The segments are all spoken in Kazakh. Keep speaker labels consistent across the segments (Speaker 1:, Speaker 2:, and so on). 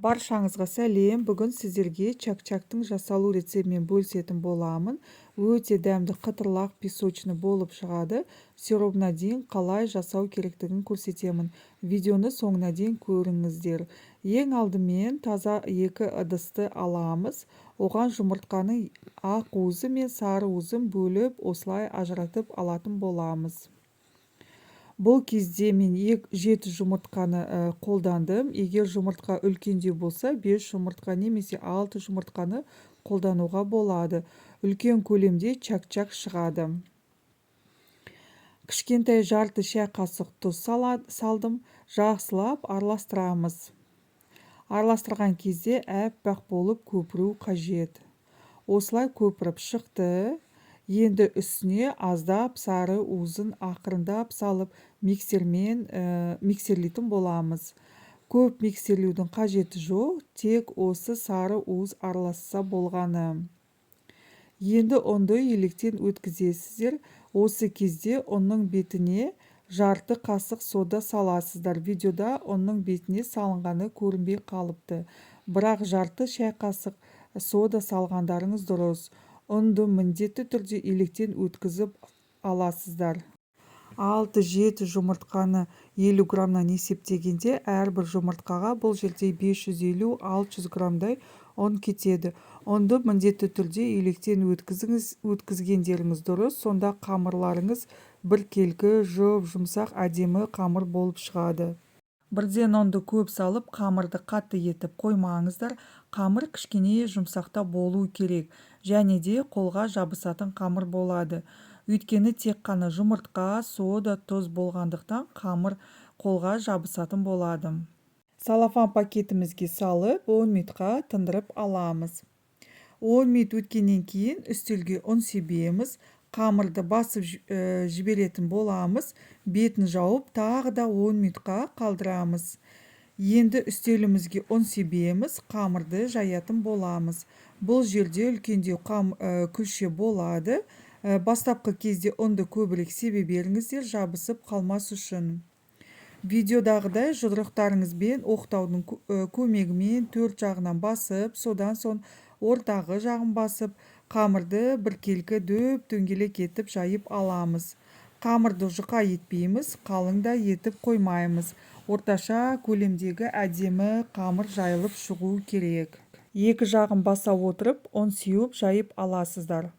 Speaker 1: Баршаңызға сәлем! Бүгін сіздерге чак-чактың жасалу рецептімен бөлісетін боламын. Өте дәмді, қытырлақ, песочный болып шығады. Сиробына дейін қалай жасау керектігін көрсетемін. Видеоны соңына дейін көріңіздер. Ең алдымен таза екі ыдысты аламыз. Оған жұмыртқаның ақ уызы мен сары уызын бөліп, осылай ажыратып алатын боламыз. Бұл кезде мен жеті жұмыртқаны қолдандым. Егер жұмыртқа үлкендеу болса, бес жұмыртқа немесе алты жұмыртқаны қолдануға болады. Үлкен көлемде чак-чак шығады. Кішкентай жарты шай қасық тұз салдым. Жақсылап араластырамыз. Араластырған кезде әппақ болып көпіру қажет. Осылай көпіріп шықты. Енді үстіне аздап сары уызын ақырындап салып, миксермен миксерлейтін боламыз. Көп миксерлеудің қажеті жоқ, тек осы сары уыз араласса болғаны. Енді ұнды електен өткізесіздер. Осы кезде ұнның бетіне жарты қасық сода саласыздар. Видеода ұнның бетіне салынғаны көрінбей қалыпты, бірақ жарты шай қасық сода салғандарыңыз дұрыс. Ұнды міндетті түрде електен өткізіп аласыздар. 6-7 жұмыртқаны 50 граммнан есептегенде, әрбір жұмыртқаға бұл жерде 550-600 граммдай ұн кетеді. Ұнды міндетті түрде електен өткізіңіз, өткізгендеріңіз дұрыс. Сонда қамырларыңыз біркелкі, жұп-жұмсақ, әдемі қамыр болып шығады. Бірден ұнды көп салып, қамырды қатты етіп қоймаңыздар. Қамыр кішкене жұмсақтау болу керек және де қолға жабысатын қамыр болады. Өйткені тек қана жұмыртқа, сода, тұз болғандықтан, қамыр қолға жабысатын болады. Целлофан пакетімізге салып, 10 минутқа тындырып аламыз. 10 минут өткеннен кейін үстелге ұн себеміз. Қамырды басып жіберетін боламыз. Бетін жауып, тағы да 10 минутқа қалдырамыз. Енді үстелімізге ұн себеміз. Қамырды жаятын боламыз. Бұл жерде үлкендеу күлше болады. Бастапқы кезде ұнды көбірек себе беріңіздер, жабысып қалмас үшін. Видеодағыдай жұдырықтарыңызбен, оқтаудың көмегімен төрт жағынан басып, содан соң ортағы жағын басып, қамырды біркелкі дөп дөңгелек етіп жайып аламыз. Қамырды жұқа етпейміз, қалың да етіп қоймаймыз. Орташа көлемдегі әдемі қамыр жайылып шығу керек. Екі жағын баса отырып, ұн сеуіп жайып аласыздар.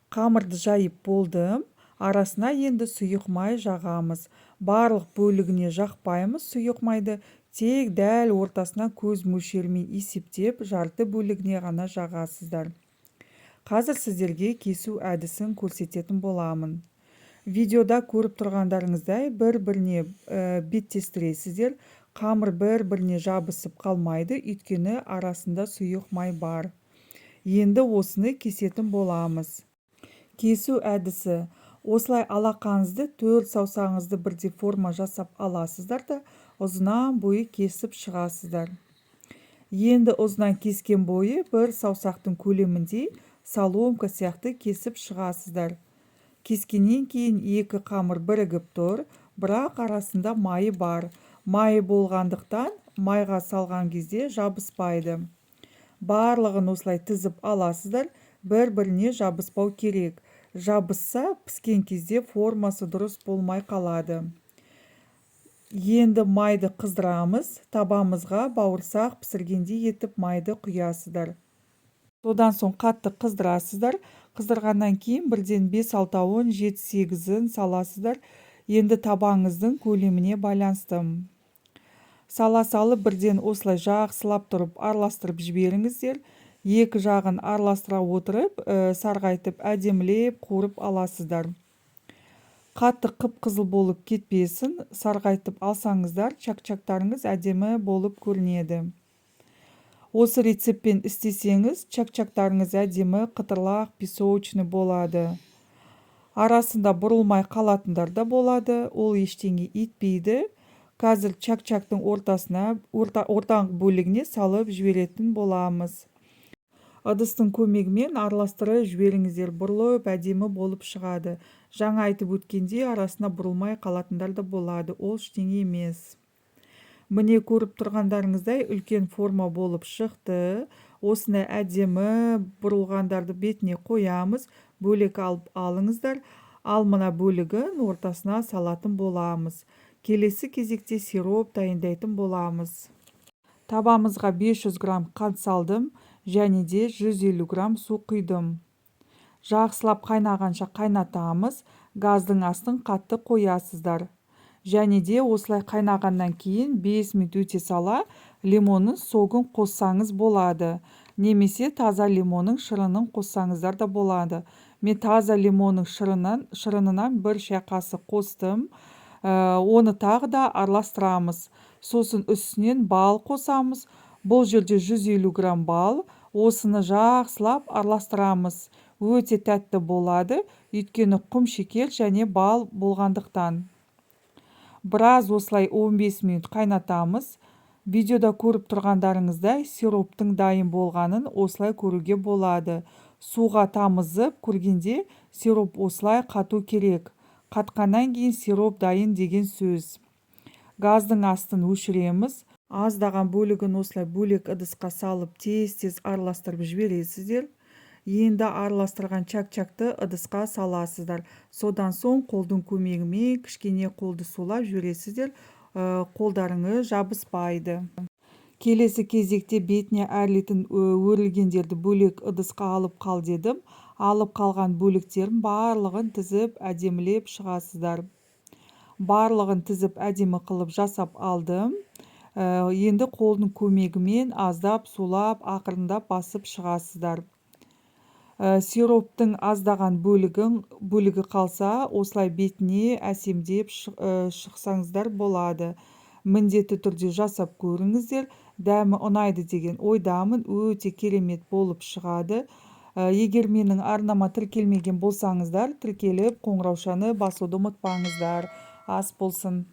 Speaker 1: Қамырды жайып болдым. Арасына енді сұйық май жағамыз. Барлық бөлігіне жақпаймыз сұйық майды, тек дәл ортасына көз мөлшерімен есептеп, жарты бөлігіне ғана жағасыздар. Қазір сіздерге кесу әдісін көрсететін боламын. Видеода көріп тұрғандарыңыздай, бір біріне беттестіресіздер. Қамыр бір біріне жабысып қалмайды, өйткені арасында сұйық май бар. Енді осыны кесетін боламыз. Кесу әдісі: осылай алақаныңызды, төрт саусағыңызды бірдей форма жасап аласыздар да, ұзынан бойы кесіп шығасыздар. Енді ұзынан кескен бойы бір саусақтың көлеміндей соломка сияқты кесіп шығасыздар. Кескеннен кейін екі қамыр бірігіп тұр, бірақ арасында майы бар. Майы болғандықтан, майға салған кезде жабыспайды. Барлығын осылай тізіп аласыздар. Бір біріне жабыспау керек. Жабысса, піскен кезде формасы дұрыс болмай қалады. Енді майды қыздырамыз. Табамызға бауырсақ пісіргендей етіп майды құясыздар. Содан соң қатты қыздырасыздар. Қыздырғаннан кейін бірден бес алтауын, жеті сегізін саласыздар. Енді табаңыздың көлеміне байланысты сала салып, бірден осылай жақсылап тұрып араластырып жіберіңіздер. Екі жағын араластыра отырып, сарғайтып, әдемілеп қуырып аласыздар. Қатты қып қызыл болып кетпесін, сарғайтып алсаңыздар, чак-чактарыңыз әдемі болып көрінеді. Осы рецептпен істесеңіз, чак-чактарыңыз әдемі, қытырлақ, песочный болады. Арасында бұрылмай қалатындар да болады, ол ештеңе етпейді. Қазір чак-чактың ортасына, ортаңғы бөлігіне салып жіберетін боламыз. Ыдыстың көмегімен араластырып жіберіңіздер. Бұрылып, әдемі болып шығады. Жаңа айтып өткендей, арасына бұрылмай қалатындар да болады, ол ештеңе емес. Міне, көріп тұрғандарыңыздай, үлкен форма болып шықты. Осындай әдемі бұрылғандарды бетіне қоямыз. Бөлек алып алыңыздар. Ал мына бөлігін ортасына салатын боламыз. Келесі кезекте сироп дайындайтын боламыз. Табамызға 500 грамм қант салдым және де 150 грамм су құйдым. Жақсылап қайнағанша қайнатамыз. Газдың астын қатты қоясыздар. Және де осылай қайнағаннан кейін 5 минут өте сала лимонның согын қоссаңыз болады немесе таза лимонның шырынын қоссаңыздар да болады. Мен таза лимонның шырынынан 1 шай қасық қостым. Оны тағы да араластырамыз. Сосын үстінен бал қосамыз. Бұл жерде 150 грамм бал. Осыны жақсылап араластырамыз. Өте тәтті болады, өйткені құм шекер және бал болғандықтан. Біраз осылай 15 минут қайнатамыз. Видеода көріп тұрғандарыңыздай, сироптың дайын болғанын осылай көруге болады. Суға тамызып көргенде, сироп осылай қату керек. Қатқаннан кейін сироп дайын деген сөз. Газдың астын өшіреміз. Аздаған бөлігін осылай бөлек ыдысқа салып, тез-тез араластырып жібересіздер. Енді араластырған чак-чакты ыдысқа саласыздар. Содан соң қолдың көмегімен кішкене қолды сулап жібересіздер, қолдарыңыз жабыспайды. Келесі кезекте бетіне әрлейтін өрілгендерді бөлек ыдысқа алып қал дедім. Алып қалған бөліктерін барлығын тізіп, әдемілеп шығасыздар. Барлығын тізіп, әдемі қылып жасап алдым. Енді қолдың көмегімен аздап сулап, ақырындап басып шығасыздар. Сироптың аздаған бөлігі қалса, осылай бетіне әсемдеп шықсаңыздар болады. Міндетті түрде жасап көріңіздер. Дәмі ұнайды деген ойдамын. Өте керемет болып шығады. Егер менің арнама тіркелмеген болсаңыздар, тіркеліп, қоңыраушаны басуды ұмытпаңыздар. Ас болсын.